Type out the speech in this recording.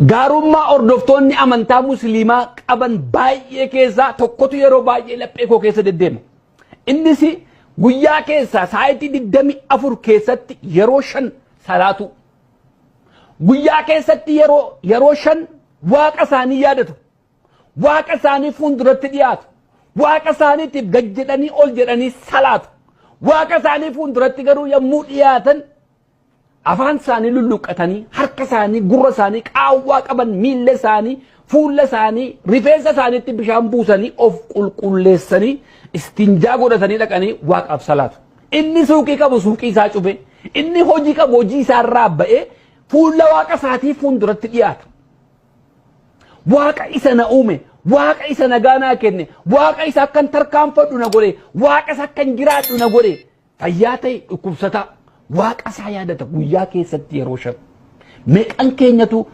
Gaarummaa hordoftoonni amantaa Musliimaa qaban baay'ee keessaa tokkotu yeroo baay'ee laphee koo keessa deddeema. Innis guyyaa keessaa sa'aatii 24 keessatti yeroo 5 salaatu. Guyyaa keessatti yeroo 5 waaqa isaanii yaadatu. Waaqa isaanii fuulduratti dhiyaatu. Waaqa isaaniitiif gad jedhanii ol jedhanii salaatu. Waaqa isaanii fuulduratti garuu yommuu dhiyaatan afaan isaanii lulluqqatanii, harka isaanii, gurra isaanii, qaawwaa qaban, miilla isaanii, fuula isaanii, rifeensa isaaniitti bishaan buusanii of qulqulleessanii istinjaa godhatanii dhaqanii waaqaaf salaatu. Inni suuqii qabu suuqii isaa cufe, inni hojii qabu hojii isaa irraa ba'ee fuula waaqa isaatii fuulduratti dhiyaata. Waaqa isa na uume, waaqa isa nagaa naa kenne, waaqa isa akkan tarkaanfadhu na godhe, waaqa isa akkan jiraadhu na godhe, fayyaa ta'e dhukkubsataa, waaqa isaa yaadata guyyaa keessatti yeroo 5. Meeqan keenyatu